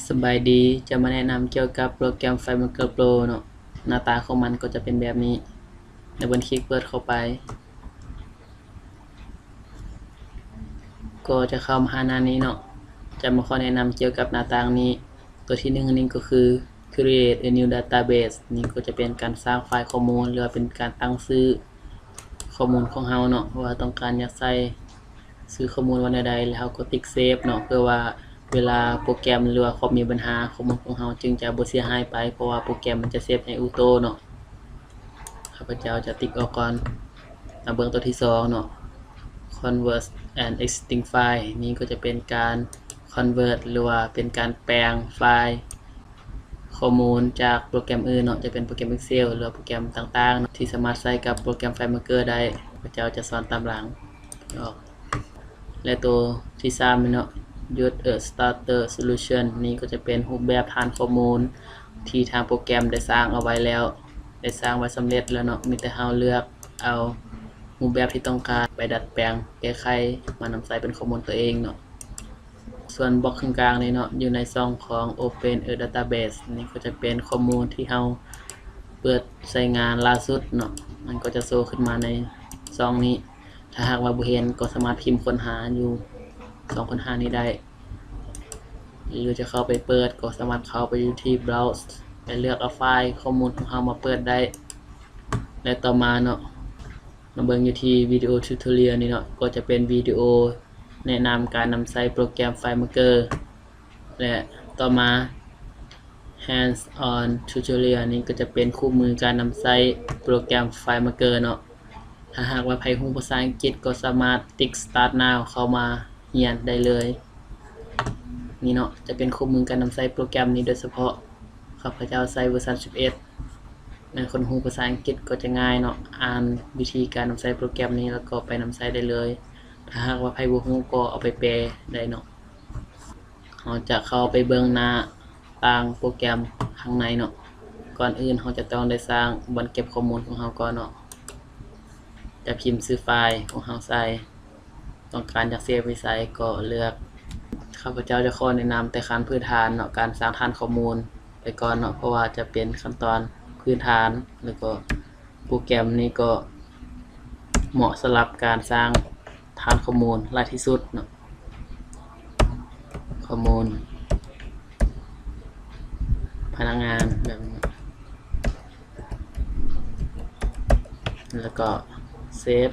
ສະບາຍດີ, ຈະມາແນະນຳກ່ຽວກັບໂປຣແກຣມ FileMaker Pro ເນາະ. ໜ້າຕາຂອງມັນກໍຈະເປັນແບບນີ້. ໃນເບິ່ງຄລິກເປີດເຂົ້າໄປ ກໍຈະເຂົ້າມາຫາໜ້ານີ້ເນາະ. ຈະມາຂໍແນະນຳກ່ຽວກັບໜ້າຕ່າງນີ້. ຕົວທີໜຶ່ງນີ້ກໍຄື Create a new database ນີ້ກໍຈະເປັນການສ້າງໄຟລ໌ຂໍ້ມູນ ຫຼືວ່າເປັນການຕັ້ງຊື່ຂໍ້ມູນຂອງເຮົາເນາະ ວ່າຕ້ອງການຢາກໃສ່ຊື່ຂໍ້ມູນວ່າແນວໃດ ແລ້ວເຮົາກໍຕິກ Save ເນາະ ເພື່ອວ່າເວລາໂປຣແກຣມ ຫຼືວ່າຄອມມີບັນຫາ ຂໍ້ມູນຂອງເຮົາຈຶ່ງຈະບໍ່ເສຍຫາຍໄປ ເພາະວ່າໂປຣແກຣມມັນຈະ Save ໃຫ້ Auto ເນາະ. ຂ້າພະເຈົ້າຈະຕິກອອກກ່ອນ. ມາເບິ່ງຕົວທີສອງເນາະ Convert an existing file ນີ້ກໍຈະເປັນການ Convert ຫຼືວ່າເປັນການແປງໄຟລ໌ຂໍ້ມູນຈາກໂປຣແກຣມອື່ນເນາະ ຈະເປັນໂປຣແກຣມ Excel ຫຼືວ່າໂປຣແກຣມຕ່າງໆເນາະ ທີ່ສາມາດໃຊ້ກັບໂປຣແກຣມ FileMaker ໄດ້. ຂ້າພະເຈົ້າຈະສອນຕາມຫຼັງອອກ. ແລະ ໂຕທີສາມນີ້ເນາະ Use a Starter Solution ນີ້ກໍຈະເປັນຮູບແບບຖານຂໍ້ມູນທີ່ທາງໂປຣແກຣມໄດ້ສ້າງເອົາໄວ້ແລ້ວ ໄດ້ສ້າງໄວ້ສຳເລັດແລ້ວເນາະ ມີແຕ່ເຮົາເລືອກເອົາຮູບແບບທີ່ຕ້ອງການໄປດັດແປງແກ້ໄຂມານຳໃຊ້ເປັນຂໍ້ມູນຕົວເອງເນາະ. ສ່ວນບລັອກເຄິ່ງກາງນີ້ເນາະ ຢູ່ໃນຊ່ອງຂອງ Open a Database ນີ້ກໍຈະເປັນຂໍ້ມູນທີ່ເຮົາເປີດໃຊ້ງານລ່າສຸດເນາະ ມັນກໍຈະໂຊຂຶ້ນມາໃນຊ່ອງນີ້. ຖ້າຫາກວ່າບໍ່ເຫັນກໍສາມາດພິມຄົ້ນຫາຢູ່ຊ່ອງຄົ້ນຫານີ້ໄດ້ ຫຼືຈະເຂົ້າໄປເປີດກໍສາມາດເຂົ້າໄປຢູ່ທີ່ Browse ແລະ ເລືອກເອົາໄຟລ໌ຂໍ້ມູນຂອງເຮົາມາເປີດໄດ້. ແລະ ຕໍ່ມາເນາະ ມາເບິ່ງຢູ່ທີ່ວິດີໂອ Tutorial ນີ້ເນາະ ກໍຈະເປັນວິດີໂອແນະນຳການນຳໃຊ້ໂປຣແກຣມ FileMaker ແລະ ຕໍ່ມາ Hands-on Tutorial ນີ້ກໍຈະເປັນຄູ່ມືການນຳໃຊ້ໂປຣແກຣມ FileMaker ເນາະ. ຖ້າຫາກວ່າໃຜຮູ້ພາສາອັງກິດກໍສາມາດຕິກ Start Now ເຂົ້າມາຮຽນໄດ້ເລີຍ. ນີ້ເນາະ ຈະເປັນຄູ່ມືການນຳໃຊ້ໂປຣແກຣມນີ້ໂດຍສະເພາະ. ຂ້າພະເຈົ້າໃຊ້ເວີຊັນສິບເອັດ ແມ່ນຄົນຮູ້ພາສາອັງກິດກໍຈະງ່າຍເນາະ ອ່ານວິທີການນຳໃຊ້ໂປຣແກຣມນີ້ ແລ້ວກໍໄປນຳໃຊ້ໄດ້ເລີຍ. ຖ້າຫາກວ່າໃຜບໍ່ຮູ້ກໍເອົາໄປແປໄດ້ເນາະ. ເຮົາຈະເຂົ້າໄປເບິ່ງໜ້າຕ່າງໂປຣແກຣມຂ້າງໃນເນາະ. ກ່ອນອື່ນເຮົາຈະຕ້ອງໄດ້ສ້າງບ່ອນເກັບຂໍ້ມູນຂອງເຮົາກ່ອນເນາະ. ຈະພິມຊື່ໄຟລ໌ຂອງເຮົາໃສ່ ຕ້ອງການຢາກເຊບໄວ້ໃສກໍເລືອກ. ຂ້າພະເຈົ້າຈະຂໍແນະນຳແຕ່ຂັ້ນພື້ນຖານເນາະ ການສ້າງຖານຂໍ້ມູນໄປກ່ອນເນາະ ເພາະວ່າຈະເປັນຂັ້ນຕອນພື້ນຖານ ແລ້ວກໍໂປຣແກຣມນີ້ກໍເໝາະສຳລັບການສ້າງຖານຂໍ້ມູນຫຼາຍທີ່ສຸດເນາະ. ຂໍ້ມູນພະນັກງານແບບນີ້ ແລ້ວກໍເຊບ.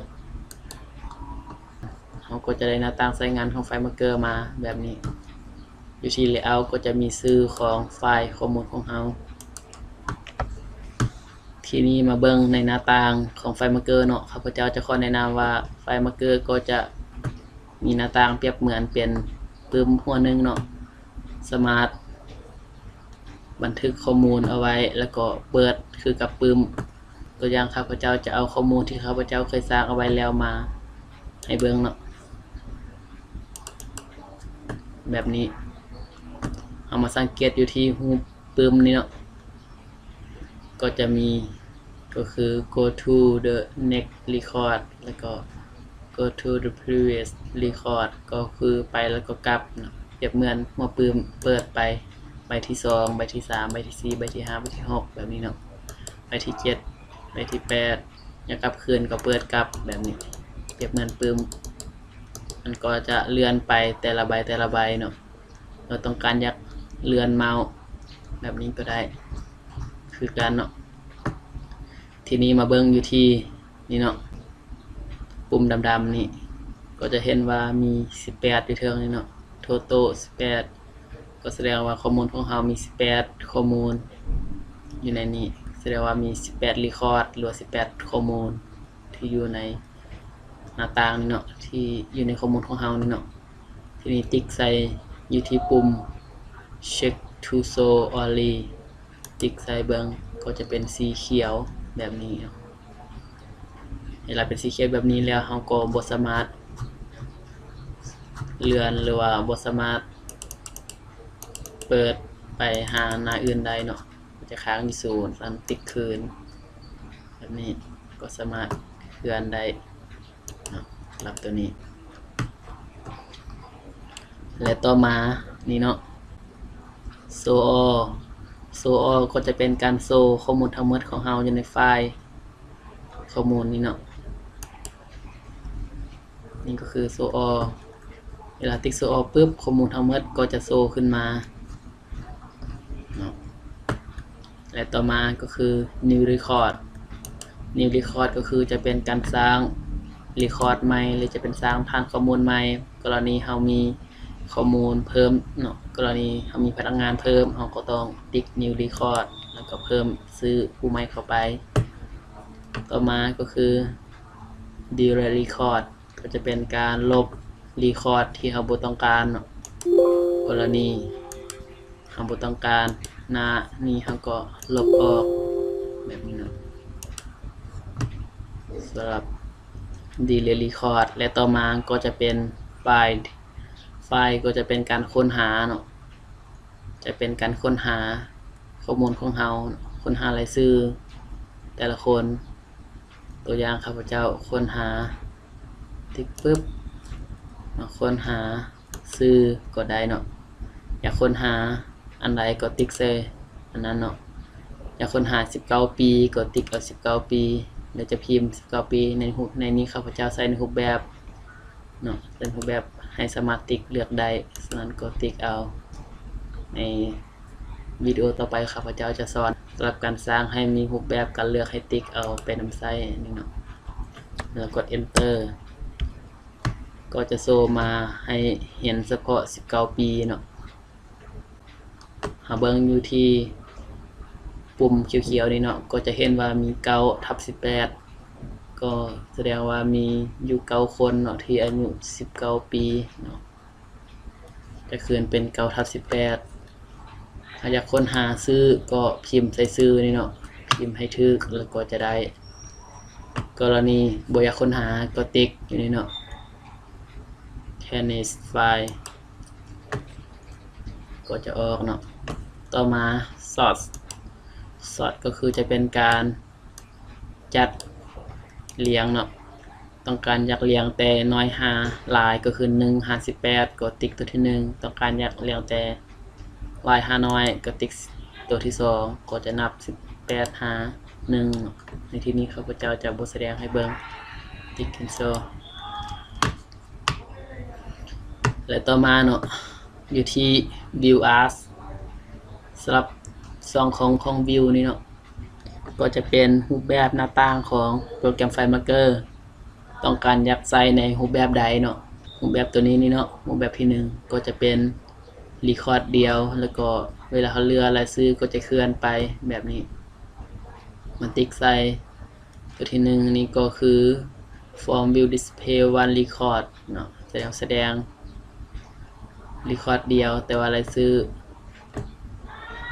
ເຮົາກໍຈະໄດ້ໜ້າຕ່າງໃຊ້ງານຂອງ FileMaker ມາແບບນີ້. ຢູ່ທີ່ Layout ກໍຈະມີຊື່ຂອງໄຟລ໌ຂໍ້ມູນຂອງເຮົາ. ທີນີ້ມາເບິ່ງໃນໜ້າຕ່າງຂອງ FileMaker ເນາະ. ຂ້າພະເຈົ້າຈະຂໍແນະນຳວ່າ FileMaker ກໍຈະມີໜ້າຕ່າງປຽບເໝືອນເປັນປຶ້ມຫົວໜຶ່ງເນາະ. ສາມາດບັນທຶກຂໍ້ມູນເອົາໄວ້ ແລ້ວກໍເປີດຄືກັບປຶ້ມ. ຕົວຢ່າງ ຂ້າພະເຈົ້າຈະເອົາຂໍ້ມູນທີ່ຂ້າພະເຈົ້າເຄີຍສ້າງເອົາໄວ້ແລ້ວມາໃຫ້ເບິ່ງເນາະ ແບບນີ້. ເຮົາມາສັງເກດຢູ່ທີ່ຮູບປຶ້ມນີ້ເນາະ ກໍຈະມີ ກໍຄື Go to the next record ແລ້ວກໍ Go to the previous record ກໍຄືໄປແລ້ວກໍກັບເນາະ. ປຽບເໝືອນຫົວປຶ້ມເປີດໄປໃບທີສອງ ໃບທີສາມ ໃບທີສີ່ ໃບທີຫ້າ ໃບທີຫົກ ແບບນີ້ເນາະ. ໃບທີເຈັດ ໃບທີແປດ ຢາກກັບຄືນກໍເປີດກັບແບບນີ້. ປຽບເໝືອນປຶ້ມ ມັນກໍຈະເລື່ອນໄປແຕ່ລະໃບແຕ່ລະໃບເນາະ. ເຮົາຕ້ອງການຢາກເລື່ອນເມົາສ໌ແບບນີ້ກໍໄດ້ຄືກັນເນາະ. ທີນີ້ມາເບິ່ງຢູ່ທີ່ນີ້ເນາະ ປຸ່ມດຳໆນີ້ ກໍຈະເຫັນວ່າມີສິບແປດຢູ່ເທິງນີ້ເນາະ Total ສິບແປດ ກໍສະແດງວ່າຂໍ້ມູນຂອງເຮົາມີສິບແປດຂໍ້ມູນຢູ່ໃນນີ້ ສະແດງວ່າມີສິບແປດ Record ຫຼືວ່າສິບແປດຂໍ້ມູນທີ່ຢູ່ໃນໜ້າຕ່າງນີ້ເນາະ ທີ່ຢູ່ໃນຂໍ້ມູນຂອງເຮົານີ້ເນາະ. ທີນີ້ຕິກໃສ່ຢູ່ທີ່ປຸ່ມ Check to Show Only ຕິກໃສ່ເບິ່ງ ກໍຈະເປັນສີຂຽວແບບນີ້ເນາະ. ເວລາເປັນສີຂຽວແບບນີ້ແລ້ວ ເຮົາກໍບໍ່ສາມາດເລື່ອນ ຫຼືວ່າບໍ່ສາມາດເປີດໄປຫາໜ້າອື່ນໄດ້ເນາະ ມັນຈະຄ້າງຢູ່ສູນ. ອັນຕິກຄືນແບບນີ້ ກໍສາມາດເຄື່ອນໄດ້ ເນາະ ສຳລັບຕົວນີ້. ແລະ ຕໍ່ມານີ້ເນາະ Show all Show all ກໍຈະເປັນການໂຊຂໍ້ມູນທັງໝົດຂອງເຮົາຢູ່ໃນໄຟລ໌ຂໍ້ມູນນີ້ເນາະ. ນີ້ກໍຄື Show all ເວລາຕິກ Show all ປຶບ ຂໍ້ມູນທັງໝົດກໍຈະໂຊຂຶ້ນມາເນາະ. ແລະ ຕໍ່ມາກໍຄື New Record New Record ກໍຄືຈະເປັນການສ້າງ record ໃໝ່ ຫຼື ຈະເປັນສ້າງຖານຂໍ້ມູນໃໝ່. ກໍລະນີເຮົາມີຂໍ້ມູນເພີ່ມເນາະ ກໍລະນີເຮົາມີພະນັກງານເພີ່ມ ເຮົາກໍຕ້ອງຕິກ New Record ແລ້ວກໍເພີ່ມຊື່ຜູ້ໃໝ່ເຂົ້າໄປ. ຕໍ່ມາກໍຄື Delete Record ກໍຈະເປັນການລົບ record ທີ່ເຮົາບໍ່ຕ້ອງການເນາະ. ກໍລະນີເຮົາບໍ່ຕ້ອງການໜ້ານີ້ ເຮົາກໍລົບອອກແບບນີ້ເນາະ. ສຳລັບ Delete Record ແລະ ຕໍ່ມາກໍຈະເປັນ Find Find ກໍຈະເປັນການຄົ້ນຫາເນາະ ຈະເປັນການຄົ້ນຫາຂໍ້ມູນຂອງເຮົາ ຄົ້ນຫາລາຍຊື່ແຕ່ລະຄົນ. ຕົວຢ່າງ ຂ້າພະເຈົ້າຄົ້ນຫາ ຕິກປຶບ ມາຄົ້ນຫາຊື່ກໍໄດ້ເນາະ. ຢາກຄົ້ນຫາອັນໃດກໍຕິກໃສ່ອັນນັ້ນເນາະ. ຢາກຄົ້ນຫາສິບເກົ້າປີ ກໍຕິກເອົາສິບເກົ້າປີ ຫຼື ຈະພິມສິບເກົ້າປີ. ໃນຮູບ ໃນນີ້ ຂ້າພະເຈົ້າໃສ່ໃນຮູບແບບເນາະ ເປັນຮູບແບບໃຫ້ສາມາດຕິກເລືອກໄດ້, ສະນັ້ນກໍຕິກເອົາ. ໃນວິດີໂອຕໍ່ໄປ ຂ້າພະເຈົ້າຈະສອນສຳລັບການສ້າງໃຫ້ມີຮູບແບບການເລືອກໃຫ້ຕິກເອົາໄປນຳໃຊ້ນີ້ເນາະ. ແລ້ວກົດ Enter ກໍຈະໂຊມາໃຫ້ເຫັນສະເພາະສິບເກົ້າປີເນາະ. ເຮົາເບິ່ງຢູ່ທີ່ປຸ່ມຂຽວໆນີ້ເນາະ ກໍຈະເຫັນວ່າມີເກົ້າທັບສິບແປດ ກໍສະແດງວ່າມີຢູ່ເກົ້າຄົນເນາະ ທີ່ອາຍຸສິບເກົ້າປີເນາະ ຈະຂຶ້ນເປັນເກົ້າທັບສິບແປດ. ຖ້າຢາກຄົ້ນຫາຊື່ ກໍພິມໃສ່ຊື່ນີ້ເນາະ ພິມໃຫ້ຖືກ ແລ້ວກໍຈະໄດ້. ກໍລະນີບໍ່ຢາກຄົ້ນຫາ ກໍຕິກຢູ່ນີ້ເນາະ Clear File ກໍຈະອອກເນາະ. ຕໍ່ມາ Sort Sort ກໍຄືຈະເປັນການຈັດລຽງເນາະ. ຕ້ອງການຢາກລຽງແຕ່ນ້ອຍຫາຫຼາຍ ກໍຄືໜຶ່ງຫາສິບແປດ ກໍຕິກຕົວທີໜຶ່ງ. ຕ້ອງການຢາກລຽງແຕ່ຫຼາຍຫານ້ອຍ ກໍຕິກຕົວທີສອງ ກໍຈະນັບສິບແປດຫາໜຶ່ງເນາະ. ໃນທີ່ນີ້ ຂ້າພະເຈົ້າຈະບໍ່ສະແດງໃຫ້ເບິ່ງ ຕິກ Cancel. ແລະ ຕໍ່ມາເນາະ ຢູ່ທີ່ View As ສຳລັບຊ່ອງຂອງ ຂອງ View ນີ້ເນາະ ກໍຈະເປັນຮູບແບບໜ້າຕ່າງຂອງໂປຣແກຣມ FileMaker. ຕ້ອງການຢາກໃຊ້ໃນຮູບແບບໃດເນາະ ຮູບແບບຕົວນີ້ນີ້ເນາະ ຮູບແບບທີໜຶ່ງ ກໍຈະເປັນ Record ດຽວ ແລ້ວກໍເວລາເຮົາເລື່ອນລາຍຊື່ ກໍຈະເຄື່ອນໄປແບບນີ້. ມາຕິກໃສ່ຕົວທີໜຶ່ງນີ້ ກໍຄື From View Display One Record ເນາະ ສະແດງ ສະແດງ Record ດຽວ ແຕ່ວ່າລາຍຊື່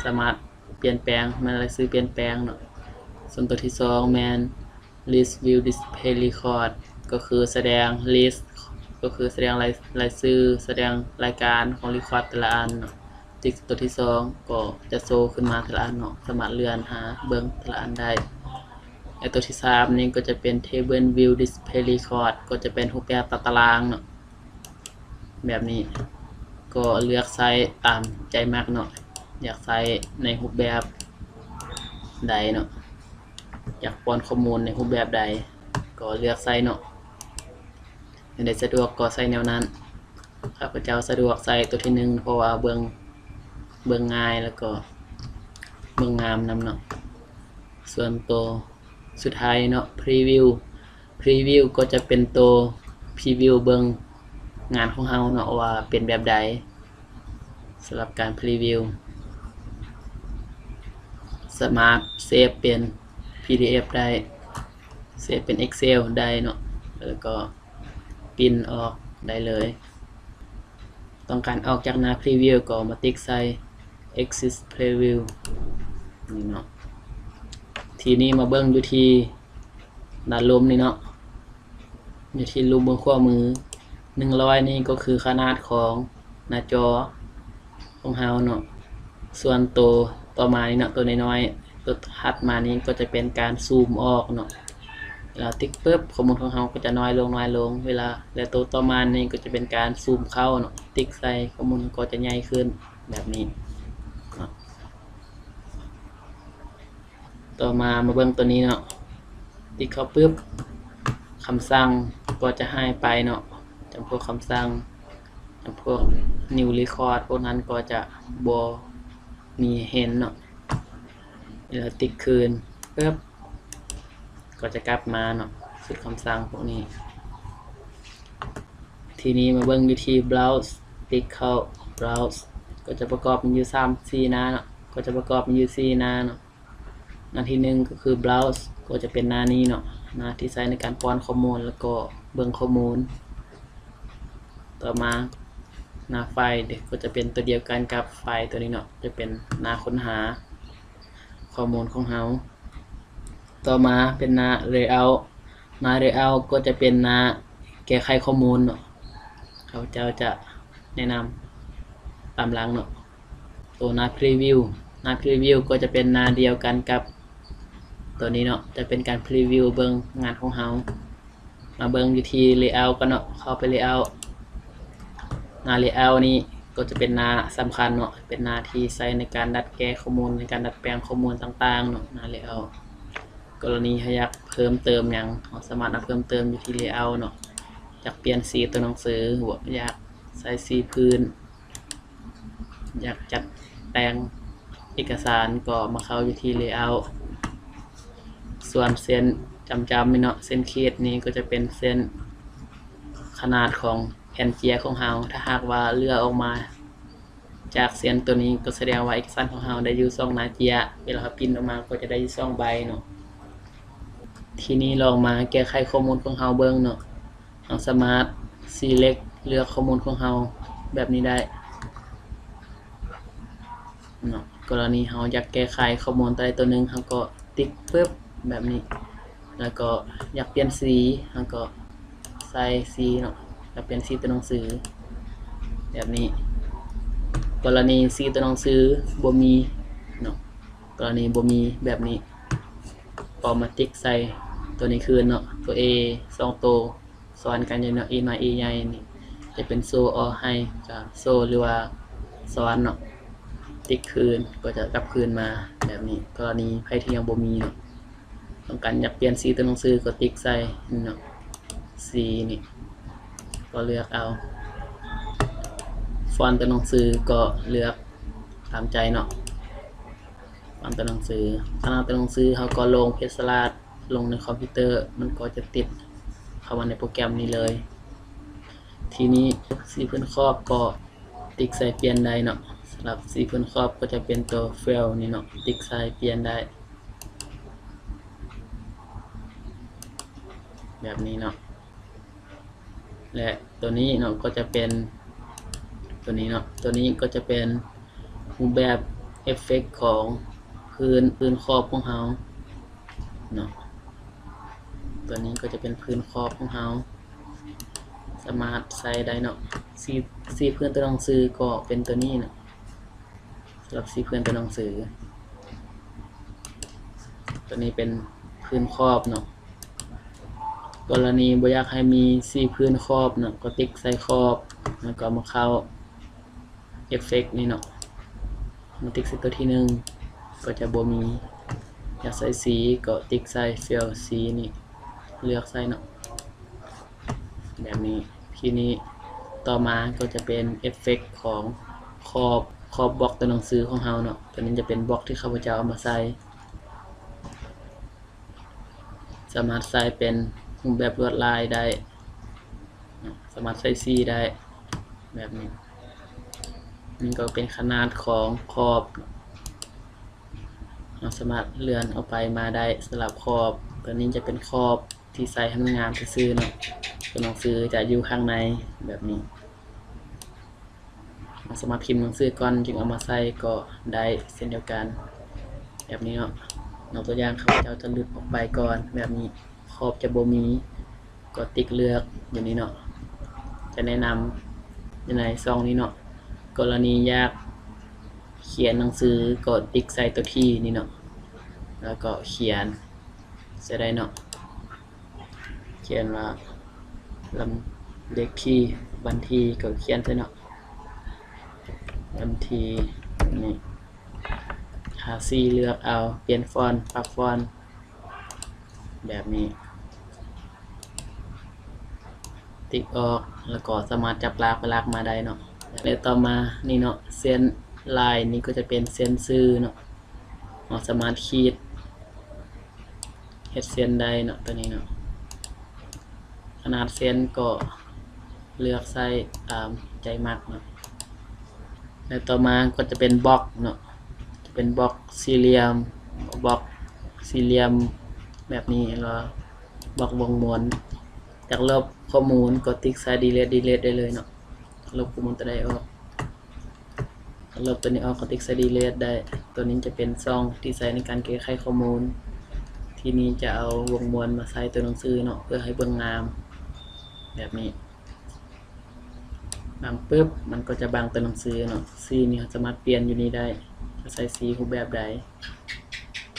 ສາມາດປ່ຽນແປງ ແມ່ນລາຍຊື່ປ່ຽນແປງເນາະ. ສ່ວນຕົວທີສອງແມ່ນ List View Display Record ກໍຄືສະແດງ List ກໍຄືສະແດງລາຍ ລາຍຊື່ ສະແດງລາຍການຂອງ Record ແຕ່ລະອັນເນາະ. ຕິກຕົວທີສອງກໍຈະໂຊຂຶ້ນມາແຕ່ລະອັນເນາະ ສາມາດເລື່ອນຫາເບິ່ງແຕ່ລະອັນໄດ້. ແລະ ຕົວທີສາມນີ້ກໍຈະເປັນ Table View Display Record ກໍຈະເປັນຮູບແບບຕາຕະລາງເນາະ ແບບນີ້ ກໍເລືອກໃຊ້ຕາມໃຈມັກເນາະ ຢາກໃຊ້ໃນຮູບແບບໃດເນາະ ຢາກປ້ອນຂໍ້ມູນໃນຮູບແບບໃດ ກໍເລືອກໃຊ້ເນາະ ແນວໃດສະດວກກໍໃຊ້ແນວນັ້ນ. ຂ້າພະເຈົ້າສະດວກໃຊ້ຕົວທີໜຶ່ງ ເພາະວ່າເບິ່ງ ເບິ່ງງ່າຍ ແລ້ວກໍເບິ່ງງາມນຳເນາະ. ສ່ວນໂຕສຸດທ້າຍເນາະ Preview Preview ກໍຈະເປັນໂຕ Preview ເບິ່ງງານຂອງເຮົາເນາະ ວ່າເປັນແບບໃດ. ສຳລັບການ Preview ສາມາດເຊບເປັນ PDF ໄດ້ ເຊບເປັນ Excel ໄດ້ເນາະ ແລ້ວກໍ Print ອອກໄດ້ເລີຍ. ຕ້ອງການອອກຈາກໜ້າ Preview ກໍມາຕິກໃສ່ Exit Preview ນີ້ເນາະ. ທີນີ້ມາເບິ່ງຢູ່ທີ່ດ້ານລຸ່ມນີ້ເນາະ ຢູ່ທີ່ລຸ່ມເບື້ອງຂວາມື ໜຶ່ງຮ້ອຍນີ້ກໍຄືຂະໜາດຂອງໜ້າຈໍຂອງເຮົາເນາະ. ສ່ວນໂຕຕໍ່ມານີ້ເນາະ ໂຕນ້ອຍໆ ໂຕຖັດມານີ້ກໍຈະເປັນການຊູມອອກເນາະ. ເວລາຕິກປຶບ ຂໍ້ມູນຂອງເຮົາກໍຈະນ້ອຍລົງ ນ້ອຍລົງ ເວລາ ແລະ ໂຕຕໍ່ມານີ້ກໍຈະເປັນການຊູມເຂົ້າເນາະ ຕິກໃສ່ ຂໍ້ມູນກໍຈະໃຫຍ່ຂຶ້ນແບບນີ້. ຕໍ່ມາມາເບິ່ງຕົວນີ້ເນາະ ຕິກເຂົ້າປຶບ ຄຳສັ່ງກໍຈະຫາຍໄປເນາະ ຈຳພວກຄຳສັ່ງ ຈຳພວກ new record ພວກນັ້ນກໍຈະບໍ່ມີໃຫ້ເຫັນເນາະ. ແລ້ວຕິກຄືນປຶບ ກໍຈະກັບມາເນາະ ຊຸດຄຳສັ່ງພວກນີ້. ທີນີ້ມາເບິ່ງຢູ່ທີ່ browse ຕິກເຂົ້າ browse ກໍຈະປະກອບມີຢູ່ສາມສີ່ໜ້າເນາະ ກໍຈະປະກອບມີຢູ່ສີ່ໜ້າເນາະ. ໜ້າທີໜຶ່ງກໍຄື browse ກໍຈະເປັນໜ້ານີ້ເນາະ ໜ້າທີ່ໃຊ້ໃນການປ້ອນຂໍ້ມູນ ແລ້ວກໍເບິ່ງຂໍ້ມູນ. ຕໍ່ມາໜ້າ file ເດ ກໍຈະເປັນຕົວດຽວກັນກັບ file ຕົວນີ້ເນາະ ຈະເປັນໜ້າຄົ້ນຫາຂໍ້ມູນຂອງເຮົາ. ຕໍ່ມາເປັນໜ້າ layout ໜ້າ layout ກໍຈະເປັນໜ້າແກ້ໄຂຂໍ້ມູນເນາະ ຂ້າພະເຈົ້າຈະແນະນຳຕາມຫຼັງເນາະ. ໂຕໜ້າ preview ໜ້າ preview ກໍຈະເປັນໜ້າດຽວກັນກັບໂຕນີ້ເນາະ ຈະເປັນການ preview ເບິ່ງງານຂອງເຮົາ. ມາເບິ່ງຢູ່ທີ່ layout ກ່ອນເນາະ ເຂົ້າໄປ layout ໜ້າ layout ນີ້ກໍຈະເປັນໜ້າສຳຄັນເນາະ ເປັນໜ້າທີ່ໃຊ້ໃນການດັດແກ້ຂໍ້ມູນ ໃນການດັດແປງຂໍ້ມູນຕ່າງໆເນາະ ໜ້າ layout. ກໍລະນີເຮົາຢາກເພີ່ມເຕີມຫຍັງ ເຮົາສາມາດມາເພີ່ມເຕີມຢູ່ທີ່ layout ເນາະ ຢາກປ່ຽນສີຕົວໜັງສື ຢາກໃສ່ສີພື້ນ ຢາກຈັດແຕ່ງເອກະສານກໍມາເຂົ້າຢູ່ທີ່ layout. ສ່ວນເສັ້ນຈ້ຳໆນີ້ເນາະ ເສັ້ນຂີດນີ້ກໍຈະເປັນເສັ້ນຂະໜາດຂອງແຜ່ນເຈ້ຍຂອງເຮົາ ຖ້າຫາກວ່າເຫຼືອອອກມາຈາກເສັ້ນໂຕນີ້ ກໍສະແດງວ່າເອກະສານຂອງເຮົາໄດ້ຢູ່ສອງໜ້າເຈ້ຍ ເວລາເຮົາປິ່ນອອກມາກໍຈະໄດ້ຢູ່ສອງໃບເນາະ. ທີນີ້ລອງມາແກ້ໄຂຂໍ້ມູນຂອງເຮົາເບິ່ງເນາະ. ເຮົາສາມາດ select ເລືອກຂໍ້ມູນຂອງເຮົາແບບນີ້ໄດ້ເນາະ. ກໍລະນີເຮົາຢາກແກ້ໄຂຂໍ້ມູນຕົວໃດຕົວໜຶ່ງ ເຮົາກໍຕິກປຶບແບບນີ້ ແລ້ວກໍຢາກປ່ຽນສີ ເຮົາກໍໃສ່ສີເນາະ ຢາກປ່ຽນສີຕົວໜັງສືແບບນີ້. ກໍລະນີສີຕົວໜັງສືບໍ່ມີເນາະ ກໍລະນີບໍ່ມີແບບນີ້ ກໍມາຕິກໃສ່ຕົວນີ້ຄືນເນາະ ຕົວ A ສອງໂຕ ຊ້ອນກັນຢູ່ເນາະ A ນ້ອຍ A ໃຫຍ່ນີ້ ຈະເປັນ show all hide ກໍ show ຫຼືວ່າຊ້ອນເນາະ ຕິກຄືນກໍຈະກັບຄືນມາແບບນີ້. ກໍລະນີໃຜທີ່ຍັງບໍ່ມີເນາະ ຕ້ອງການຢາກປ່ຽນສີຕົວໜັງສືກໍຕິກໃສ່ເນາະ ສີນີ້ ກໍເລືອກເອົາ ຟອນຕົວໜັງສືກໍເລືອກຕາມໃຈເນາະ ຟອນຕົວໜັງສື ຂະໜາດຕົວໜັງສືເຮົາກໍລົງ page slide ລົງໃນຄອມພິວເຕີ ມັນກໍຈະຕິດເຂົ້າມາໃນໂປຣແກຣມນີ້ເລີຍ. ທີນີ້ສີພື້ນຂອບກໍຕິກໃສ່ປ່ຽນໄດ້ເນາະ ສຳລັບສີພື້ນຂອບກໍຈະເປັນຕົວ fill ນີ້ເນາະ ຕິກໃສ່ປ່ຽນໄດ້ແບບນີ້ເນາະ. ແລະ ໂຕນີ້ເນາະ ກໍຈະເປັນ ໂຕນີ້ເນາະ ໂຕນີ້ກໍຈະເປັນຮູບແບບເອຟເຟັກຂອງພື້ນ ພື້ນຂອບຂອງເຮົາເນາະ ໂຕນີ້ກໍຈະເປັນພື້ນຂອບຂອງເຮົາ ສາມາດໃສ່ໄດ້ເນາະ. ສີ ສີພື້ນຕົວໜັງສືກໍເປັນໂຕນີ້ເນາະ ສຳລັບສີພື້ນຕົວໜັງສື ໂຕນີ້ເປັນພື້ນຂອບເນາະ. ກໍລະນີບໍ່ຢາກໃຫ້ມີສີພື້ນຂອບເນາະ ກໍຕິກໃສ່ຂອບ ແລ້ວກໍມາເຂົ້າເອຟເຟັກນີ້ເນາະ ມາຕິກໃສ່ຕົວທີໜຶ່ງ ກໍຈະບໍ່ມີ. ຢາກໃສ່ສີກໍຕິກໃສ່ fill ສີນີ້ ເລືອກໃສ່ເນາະ ແບບນີ້. ທີນີ້ຕໍ່ມາກໍຈະເປັນເອຟເຟັກຂອງຂອບ ຂອບບລັອກຕົວໜັງສືຂອງເຮົາເນາະ ຕົວນີ້ຈະເປັນບລັອກທີ່ຂ້າພະເຈົ້າເອົາມາໃສ່ ສາມາດໃສ່ເປັນຮູບແບບລວດລາຍໄດ້ ສາມາດໃສ່ສີໄດ້ແບບນີ້. ນີ້ກໍເປັນຂະໜາດຂອງຂອບ ເຮົາສາມາດເລື່ອນອອກໄປມາໄດ້ສຳລັບຂອບ. ຕົວນີ້ຈະເປັນຂອບທີ່ໃສ່ໃຫ້ມັນງາມຊື່ໆເນາະ ຕົວໜັງສືຈະຢູ່ຂ້າງໃນແບບນີ້. ເຮົາສາມາດພິມໜັງສືກ່ອນຈຶ່ງເອົາມາໃສ່ກໍໄດ້ເຊັ່ນດຽວກັນ ແບບນີ້ເນາະ. ຍົກຕົວຢ່າງ ຂ້າພະເຈົ້າຈະຫຼຸດອອກໄປກ່ອນແບບນີ້ ຂອບຈະບໍ່ມີ ກໍຕິກເລືອກຢູ່ນີ້ເນາະ. ຈະແນະນຳຢູ່ໃນຊ່ອງນີ້ເນາະ ກໍລະນີຢາກຂຽນໜັງສືກໍຕິກໃສ່ຕົວທີນີ້ເນາະ ແລ້ວກໍຂຽນໃສ່ໄດ້ເນາະ. ຂຽນວ່າ ລຳ ເລກທີ ບັນທີ ກໍຂຽນໃສ່ເນາະ ບັນທີ ນີ້ ທາສີເລືອກເອົາ ປ່ຽນຟອນ ປັບຟອນ ແບບນີ້ ຕິກອອກ ແລ້ວກໍສາມາດຈັບລາກໄປລາກມາໄດ້ເນາະ. ແລ້ວຕໍ່ມານີ້ເນາະ ເສັ້ນລາຍນີ້ກໍຈະເປັນເສັ້ນຊື່ເນາະ. ເຮົາສາມາດຂີດ ເຮັດເສັ້ນໄດ້ເນາະ ຕົວນີ້ເນາະ. ຂະໜາດເສັ້ນກໍເລືອກໃຊ້ຕາມໃຈມັກເນາະ. ແລ້ວຕໍ່ມາກໍຈະເປັນບລັອກເນາະ ຈະເປັນບລັອກສີ່ຫຼ່ຽມ ບລັອກສີ່ຫຼ່ຽມແບບນີ້ ຫຼືວ່າບລັອກວົງມ້ວນ. ຢາກລົບຂໍ້ມູນກໍຕິກໃສ່ delete delete ໄດ້ເລີຍເນາະ. ລົບຂໍ້ມູນຕົວໃດອອກ ລົບຕົວນີ້ອອກກໍຕິກໃສ່ delete ໄດ້. ຕົວນີ້ຈະເປັນຊ່ອງທີ່ໃຊ້ໃນການແກ້ໄຂຂໍ້ມູນ. ທີນີ້ຈະເອົາວົງມ້ວນມາໃສ່ຕົວໜັງສືເນາະ ເພື່ອໃຫ້ເບິ່ງງາມ ແບບນີ້. ບັງປຶບ ມັນກໍຈະບັງຕົວໜັງສືເນາະ. ສີນີ້ເຮົາສາມາດປ່ຽນຢູ່ນີ້ໄດ້ ຈະໃສ່ສີຮູບແບບໃດ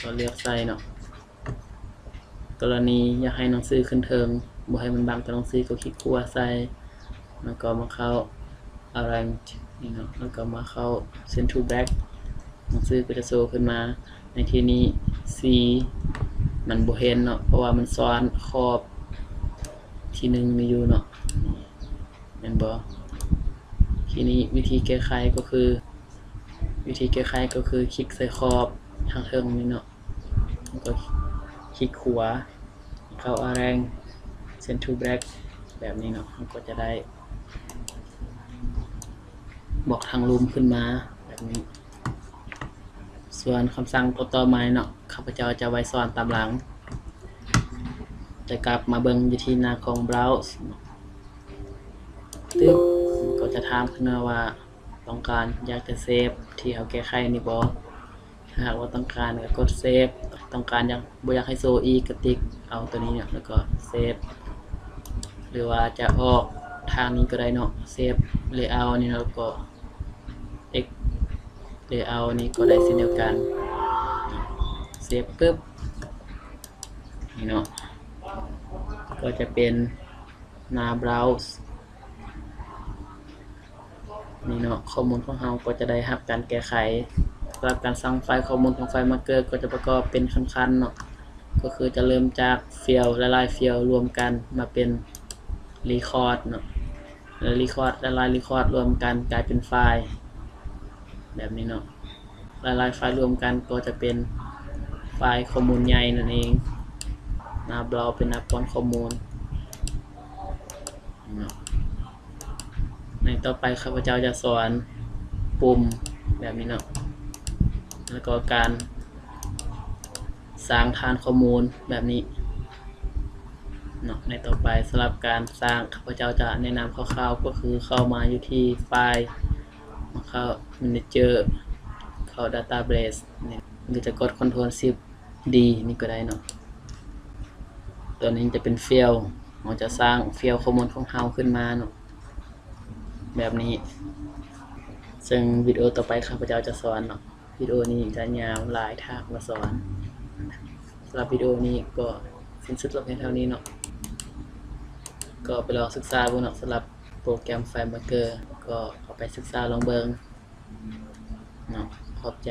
ກໍເລືອກໃສ່ເນາະ. ກໍລະນີຢາກໃຫ້ໜັງສືຂຶ້ນເທິງ ບໍ່ໃຫ້ມັນບັງຕົວໜັງສື ກໍຄລິກຂວາໃສ່ ແລ້ວກໍມາເຂົ້າ arrange ນີ້ເນາະ ແລ້ວກໍມາເຂົ້າ send to back ໜັງສືກໍຈະໂຊຂຶ້ນມາ. ໃນທີ່ນີ້ສີມັນບໍ່ເຫັນເນາະ ເພາະວ່າມັນຊ້ອນຂອບທີໜຶ່ງນີ້ຢູ່ເນາະ ແມ່ນບໍ່? ທີນີ້ວິທີແກ້ໄຂກໍຄື ວິທີແກ້ໄຂກໍຄືຄລິກໃສ່ຂອບທາງເທິງນີ້ເນາະ ແລ້ວກໍຄລິກຂວາ ເຂົ້າ arrange send to back ແບບນີ້ເນາະ. ເຮົາກໍຈະໄດ້ບລັອກທາງລຸ່ມຂຶ້ນມາແບບນີ້. ສ່ວນຄຳສັ່ງຕໍ່ໆມາເນາະ ຂ້າພະເຈົ້າຈະໄວ້ສອນຕາມຫຼັງ. ຈະກັບມາເບິ່ງຢູ່ທີ່ໜ້າຂອງ browse ຕຶບ ກໍຈະຖາມຂຶ້ນມາວ່າ ຕ້ອງການຢາກຈະເຊບທີ່ເຮົາແກ້ໄຂນີ້ບໍ່? ຖ້າຫາກວ່າຕ້ອງການກໍກົດ save, ຕ້ອງການຢາກ ບໍ່ຢາກໃຫ້ໂຊອີກກໍຕິກເອົາຕົວນີ້ເນາະ ແລ້ວກໍ save ຫຼືວ່າຈະອອກທາງນີ້ກໍໄດ້ເນາະ save layout ນີ້ເນາະ ແລ້ວກໍ X layout ນີ້ກໍໄດ້ເຊັ່ນດຽວກັນ. save ປຶບ ນີ້ເນາະ ກໍຈະເປັນໜ້າ browse ນີ້ເນາະ ຂໍ້ມູນຂອງເຮົາກໍຈະໄດ້ຮັບການແກ້ໄຂ. ສຳລັບການສ້າງໄຟລ໌ຂໍ້ມູນຂອງ FileMaker ກໍຈະປະກອບເປັນຂັ້ນໆເນາະ ກໍຄືຈະເລີ່ມຈາກ file ຫຼາຍໆ file ລວມກັນມາເປັນ record ເນາະ ແລະ record ຫຼາຍໆ record ລວມກັນກາຍເປັນໄຟລ໌ແບບນີ້ເນາະ. ຫຼາຍໆ ໄຟລ໌ລວມກັນກໍຈະເປັນໄຟລ໌ຂໍ້ມູນໃຫຍ່ນັ້ນເອງ. ໜ້າ browse ເປັນໜ້າປ້ອນຂໍ້ມູນເນາະ. ໃນຕໍ່ໄປຂ້າພະເຈົ້າຈະສອນປຸ່ມແບບນີ້ເນາະ ແລ້ວກໍການສ້າງຖານຂໍ້ມູນແບບນີ້ເນາະ. ໃນຕໍ່ໄປສຳລັບການສ້າງ ຂ້າພະເຈົ້າຈະແນະນຳຄ່າວໆ ກໍຄືເຂົ້າມາຢູ່ທີ່ File ມາເຂົ້າ Manager ເຂົ້າ Database ນີ້ ຫຼືຈະກົດ Ctrl Shift D ນີ້ກໍໄດ້ເນາະ. ຕົວນີ້ຈະເປັນ file ເຮົາຈະສ້າງ file ຂໍ້ມູນຂອງເຮົາຂຶ້ນມາເນາະ ແບບນີ້. ເຊິ່ງວິດີໂອຕໍ່ໄປຂ້າພະເຈົ້າຈະສອນເນາະ ວິດີໂອນີ້ຈະຍາວຫຼາຍຖ້າຫາກວ່າສອນ. ສຳລັບວິດີໂອນີ້ກໍສິ້ນສຸດລົງພຽງເທົ່ານີ້ເນາະ ກໍໄປລອງສຶກສາເບິ່ງເນາະ. ສຳລັບໂປຣແກຣມ FileMaker ກໍເຂົ້າໄປສຶກສາລອງເບິ່ງເນາະ. ຂອບໃຈ.